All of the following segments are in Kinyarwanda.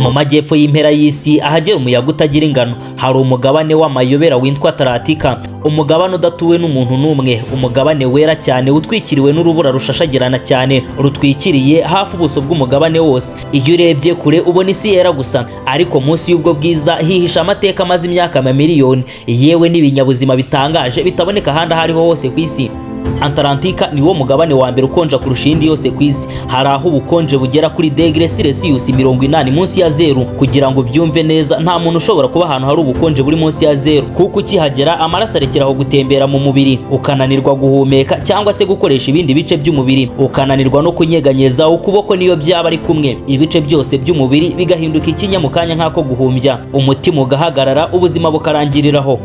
Mu majyepfo y'impera y'isi, ahagera umuyaga utagira ingano, hari umugabane w'amayobera witwa Antarctica, umugabane udatuwe n'umuntu n'umwe, umugabane wera cyane utwikiriwe n'urubura rushashagirana cyane, rutwikiriye hafi ubuso bw'umugabane wose. Iyo urebye kure ubona isi yera gusa, ariko munsi y'ubwo bwiza hihishe amateka amaze imyaka amamiliyoni, yewe n'ibinyabuzima bitangaje bitaboneka ahandi aho ariho hose ku isi. Antarctica ni wo mugabane wa mbere ukonja kurusha indi yose ku isi. Hari aho ubukonje bugera kuri degre Celsius 80 munsi ya zeru. Kugira ngo ubyumve neza, nta muntu ushobora kuba ahantu hari ubukonje buri munsi ya zeru, kuko ukihagera amaraso arekeraho gutembera mu mubiri, ukananirwa guhumeka cyangwa se gukoresha ibindi bice by'umubiri, ukananirwa no kunyeganyeza ukuboko niyo byaba ari kumwe. Ibice byose by'umubiri bigahinduka ikinya mu kanya nk'ako guhumbya, umutima ugahagarara, ubuzima bukarangiriraho.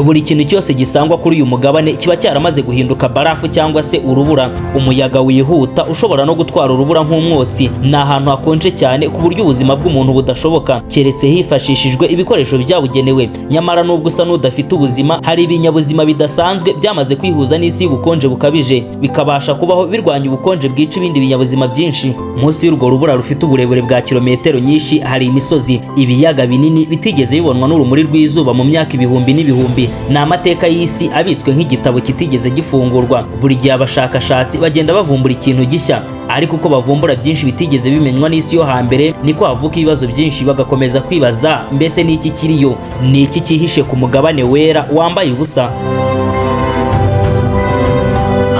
Buri kintu cyose gisangwa kuri uyu mugabane kiba cyaramaze guhinduka barafu cyangwa se urubura. Umuyaga wihuta ushobora no gutwara urubura nk'umwotsi. Ni ahantu hakonje cyane ku buryo ubuzima bw'umuntu budashoboka keretse hifashishijwe ibikoresho byabugenewe. Nyamara nubwo usa n'udafite ubuzima, hari ibinyabuzima bidasanzwe byamaze kwihuza n'isi y'ubukonje bukabije, bikabasha kubaho birwanya ubukonje bwica ibindi binyabuzima byinshi. Munsi y'urwo rubura rufite uburebure bwa kilometero nyinshi hari imisozi, ibiyaga binini bitigeze bibonwa n'urumuri rw'izuba mu myaka ibihumbi n'ibihumbi. Ni amateka y'isi abitswe nk'igitabo kitigeze gifungurwa. Buri gihe abashakashatsi bagenda bavumbura ikintu gishya, ariko uko bavumbura byinshi bitigeze bimenywa n'isi yo hambere, niko havuka ibibazo byinshi, bagakomeza kwibaza: mbese ni iki kiriyo? Ni iki cyihishe ku mugabane wera wambaye ubusa?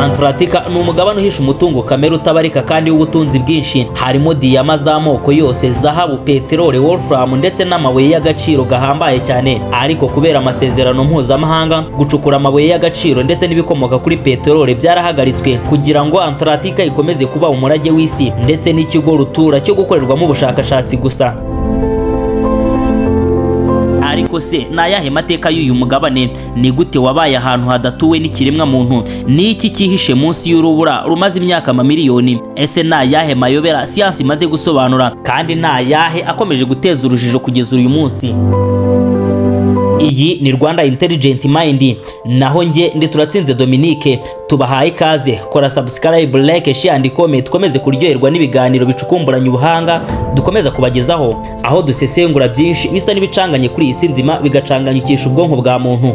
Antarctica ni umugabane uhisha umutungo kamere utabarika kandi w'ubutunzi bwinshi. Harimo diyama z'amoko yose, zahabu, peteroli, wolfram ndetse n'amabuye y'agaciro gahambaye cyane. Ariko kubera amasezerano mpuzamahanga, gucukura amabuye y'agaciro ndetse n'ibikomoka kuri peteroli byarahagaritswe kugira ngo Antarctica ikomeze kuba umurage w'isi ndetse n'ikigo rutura cyo gukorerwamo ubushakashatsi gusa. Ariko se ni ayahe mateka y'uyu mugabane? Ni gute wabaye ahantu hadatuwe n'ikiremwa muntu? Ni iki cyihishe munsi y'urubura rumaze imyaka amamiliyoni? Ese ni ayahe mayobera siyansi imaze gusobanura, kandi ni ayahe akomeje guteza urujijo kugeza uyu munsi? Iyi ni Rwanda Intelligent Mind, naho njye ndi Turatsinze Dominique. Tubahaye ikaze. Kora subscribe, like, share and comment, dukomeze kuryoherwa n'ibiganiro bicukumburanye ubuhanga dukomeza kubagezaho, aho dusesengura byinshi bisa n'ibicanganye kuri iyi si nzima, bigacanganyikisha ubwonko bwa muntu.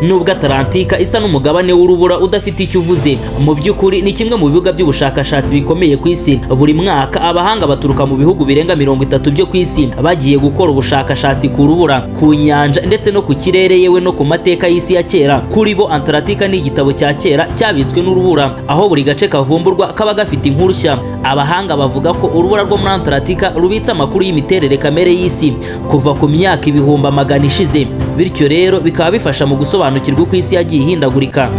Nubwo Atalantika isa n'umugabane w'urubura udafite icyo uvuze, mu by'ukuri ni kimwe mu bibuga by'ubushakashatsi bikomeye ku isi. Buri mwaka abahanga baturuka mu bihugu birenga 30 byo ku isi bagiye gukora ubushakashatsi ku rubura, ku nyanja ndetse no ku kirere, yewe no ku mateka y'isi ya kera. Kuri bo Antarctica ni igitabo cya kera cyabitswe n'urubura, aho buri gace kavumburwa kaba gafite inkuru nshya. Abahanga bavuga ko urubura rwo muri Antarctica rubitse amakuru y'imiterere kamere y'isi kuva ku myaka ibihumbi amagana ishize, bityo rero bikaba bifasha mu gusobanukirwa uko isi yagiye ihindagurika.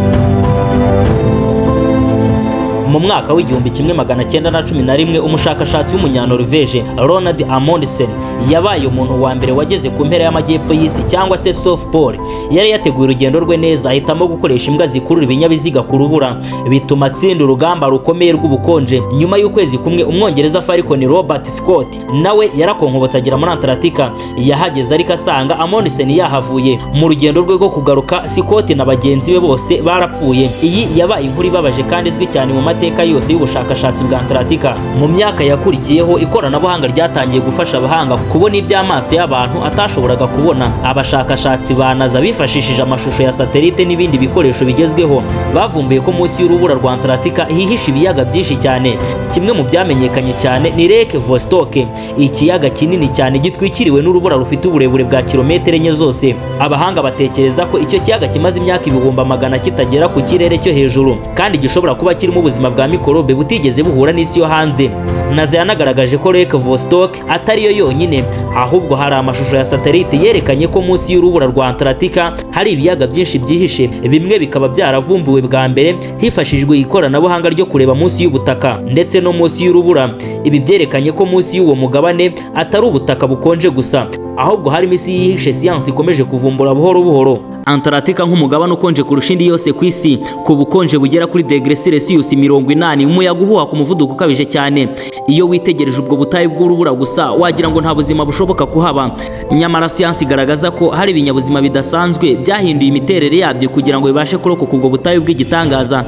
Mu mwaka w'1911, umushakashatsi w'Umunyanorvege Ronald Amundsen yabaye umuntu wa mbere wageze ku mpera y'amajyepfo y'isi cyangwa se South Pole. Yari yateguye urugendo rwe neza, ahitamo gukoresha imbwa zikurura ibinyabiziga ku rubura, bituma atsinda urugamba rukomeye rw'ubukonje. Nyuma y'ukwezi kumwe, Umwongereza Falcon Robert Scott nawe yarakonkobotse agera muri Antarctica. Yahageze ariko asanga Amundsen yahavuye. Mu rugendo rwe rwo kugaruka, Scott na bagenzi be bose barapfuye. Iyi yabaye inkuru ibabaje kandi izwi cyane mu mateka yose y'ubushakashatsi bwa Antarctica. Mu myaka yakurikiyeho, ikoranabuhanga ryatangiye gufasha abahanga kubona ibyo amaso y'abantu atashoboraga kubona. Abashakashatsi ba NASA bifashishije amashusho ya satelite n'ibindi bikoresho bigezweho, bavumbuye ko munsi y'urubura rwa Antarctica hihishe ibiyaga byinshi cyane. Kimwe mu byamenyekanye cyane ni Lake Vostok, ikiyaga kinini cyane gitwikiriwe n'urubura rufite uburebure bwa kilometero 4 zose. Abahanga batekereza ko icyo kiyaga kimaze imyaka ibihumbi amagana kitagera ku kirere cyo hejuru, kandi gishobora kuba kirimo ubuzima bwa mikorobe butigeze buhura n'isi yo hanze. NASA yanagaragaje ko Lake Vostok atari yo yonyine, ahubwo hari amashusho ya satelite yerekanye ko munsi y'urubura rwa Antarctica hari ibiyaga byinshi byihishe, bimwe bikaba byaravumbuwe bwa mbere hifashishijwe ikoranabuhanga ryo kureba munsi y'ubutaka ndetse no munsi y'urubura. Ibi byerekanye ko munsi y'uwo mugabane atari ubutaka bukonje gusa, ahubwo harimo isi yihishe siyansi ikomeje kuvumbura buhoro buhoro. Antarctica nk'umugabane ukonje kurusha indi yose ku isi, ku bukonje bugera kuri degre Celsius 80, umuyaga uhuha ku muvuduko ukabije cyane. Iyo witegereje ubwo butayu bw'urubura gusa, wagira ngo nta buzima bushoboka kuhaba. Nyamara siyansi igaragaza ko hari ibinyabuzima bidasanzwe byahinduye imiterere yabyo kugira ngo bibashe kurokoka ubwo butayu bw'igitangaza.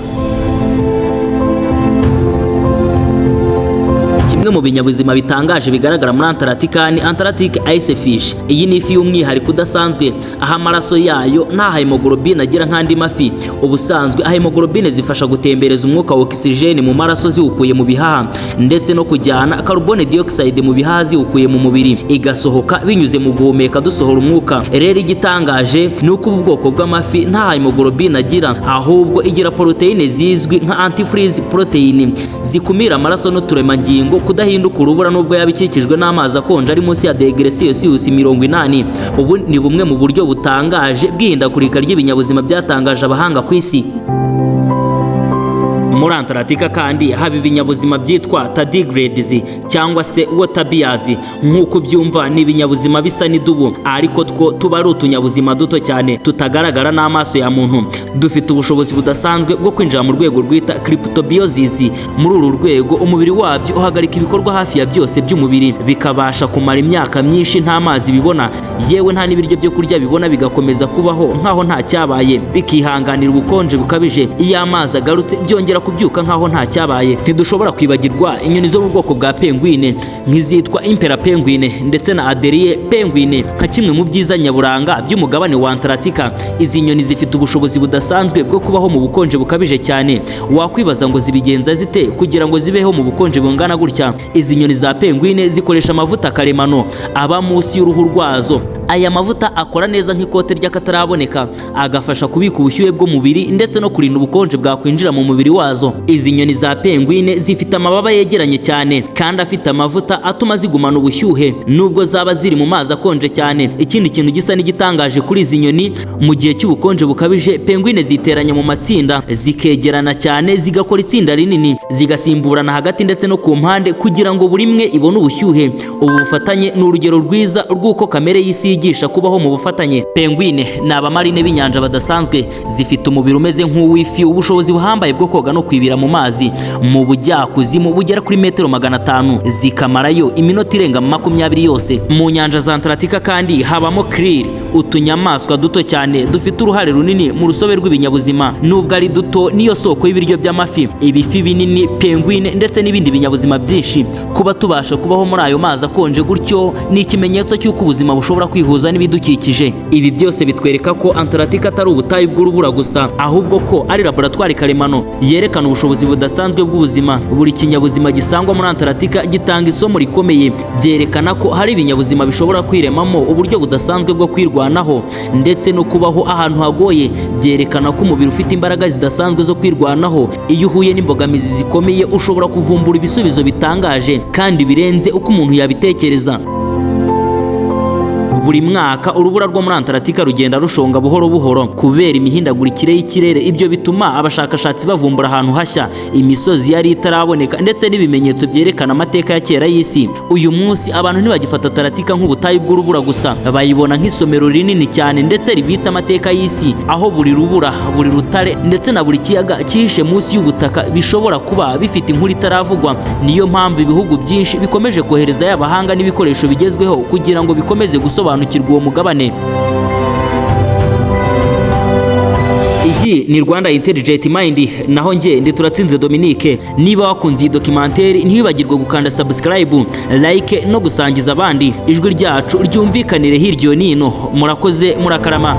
Kimwe mu binyabuzima bitangaje bigaragara muri Antarctica ni Antarctic Ice Fish. Iyi ni ifi y'umwihariko udasanzwe, aho amaraso yayo nta hemoglobine agira nk'andi mafi. Ubusanzwe hemoglobine zifasha gutembereza umwuka wa oxygen mu maraso ziwukuye mu bihaha, ndetse no kujyana carbon dioxide mu bihaha ziwukuye mu mubiri, igasohoka binyuze mu guhumeka dusohora umwuka. Rero igitangaje ni uko ubu bwoko bw'amafi nta hemoglobine agira, ahubwo igira poroteyine zizwi nka antifreeze protein zikumira amaraso n'uturemangingo kudahinduka urubura nubwo yaba ikikijwe n'amazi akonje ari munsi ya degere Celsius 80. Ubu ni bumwe mu buryo butangaje bw'ihindagurika ry'ibinyabuzima byatangaje abahanga ku isi. Muri Antarctica kandi haba ibinyabuzima byitwa tardigrades cyangwa se water bears. Nk'uko ubyumva, ni ibinyabuzima bisa n'idubu, ariko two tuba ari utunyabuzima duto cyane tutagaragara n'amaso ya muntu. Dufite ubushobozi budasanzwe bwo kwinjira mu rwego rwita cryptobiosis. Muri uru rwego, umubiri wabyo uhagarika ibikorwa hafi ya byose by'umubiri, bikabasha kumara imyaka myinshi nta mazi bibona, yewe nta n'ibiryo byo kurya bibona, bigakomeza kubaho nk'aho nta cyabaye, bikihanganira ubukonje bukabije. Iyo amazi agarutse, byongera kubyuka nk'aho nta cyabaye. Ntidushobora kwibagirwa inyoni zo mu bwoko bwa penguin, nk'izitwa emperor penguin ndetse na Adelie penguin, nka kimwe mu byiza nyaburanga by'umugabane wa Antarctica. Izi nyoni zifite ubushobozi budasanzwe bwo kubaho mu bukonje bukabije cyane. Wakwibaza ngo zibigenza zite kugira ngo zibeho mu bukonje bungana gutya? Izi nyoni za penguin zikoresha amavuta karemano aba munsi y'uruhu rwazo. Aya mavuta akora neza nk'ikote ry'akataraboneka, agafasha kubika ubushyuhe bw'umubiri ndetse no kurinda ubukonje bwakwinjira mu mubiri wazo. Izi nyoni za penguin zifite amababa yegeranye cyane kandi afite amavuta atuma zigumana ubushyuhe nubwo zaba ziri mu mazi akonje cyane. Ikindi kintu gisa n'igitangaje kuri izi nyoni, mu gihe cy'ubukonje bukabije, penguin ziteranya mu matsinda, zikegerana cyane, zigakora itsinda rinini, zigasimburana hagati ndetse no ku mpande kugira ngo buri imwe ibone ubushyuhe. Ubu bufatanye ni urugero rwiza rw'uko kamere y'isi yigisha kubaho mu bufatanye. Penguin ni abamarine b'inyanja badasanzwe. Zifite umubiri umeze nk'uw'ifi, ubushobozi buhambaye bwo koga no kwibira mu mazi mu bujyakuzimu bugera kuri metero 500, zikamarayo iminota irenga 20 yose. Mu nyanja za Antarctica kandi habamo krill, utunyamaswa duto cyane dufite uruhare runini mu rusobe rw'ibinyabuzima. Nubwo ari duto, niyo soko y'ibiryo by'amafi, ibifi binini, penguin ndetse n'ibindi binyabuzima byinshi. Kuba tubasha kubaho muri ayo mazi akonje gutyo ni ikimenyetso cy'uko ubuzima bushobora kwihuza n'ibidukikije. Ibi byose bitwereka ko Antarctica atari ubutayu bw'urubura gusa, ahubwo ko ari laboratwari karemano yerekana ubushobozi budasanzwe bw'ubuzima. Buri kinyabuzima gisangwa muri Antarctica gitanga isomo rikomeye. Byerekana ko hari ibinyabuzima bishobora kwiremamo uburyo budasanzwe bwo kwirwanaho ndetse no kubaho ahantu hagoye. Byerekana ko umubiri ufite imbaraga zidasanzwe zo kwirwanaho. Iyo uhuye n'imbogamizi zikomeye, ushobora kuvumbura ibisubizo bitangaje kandi birenze uko umuntu yabitekereza. Buri mwaka urubura rwo muri Antarctica rugenda rushonga buhoro buhoro kubera imihindagurikire y'ikirere. Ibyo bituma abashakashatsi bavumbura ahantu hashya, imisozi yari itaraboneka, ndetse n'ibimenyetso byerekana amateka ya kera y'isi. Uyu munsi abantu ntibagifata Antarctica nk'ubutayu bw'urubura gusa, bayibona nk'isomero rinini cyane ndetse ribitse amateka y'isi, aho buri rubura, buri rutare ndetse na buri kiyaga cyihishe munsi y'ubutaka bishobora kuba bifite inkuru itaravugwa. Niyo mpamvu ibihugu byinshi bikomeje koherezayo abahanga n'ibikoresho bigezweho kugira ngo bikomeze gusobanukirwa uwo mugabane. Iyi ni Rwanda Intelligent Mind, naho njye ndi Turatsinze Dominique. Niba wakunze iyi documentaire, ntiwibagirwe gukanda subscribe, like no gusangiza abandi, ijwi ryacu ryumvikanire hirya no hino. Murakoze, murakarama.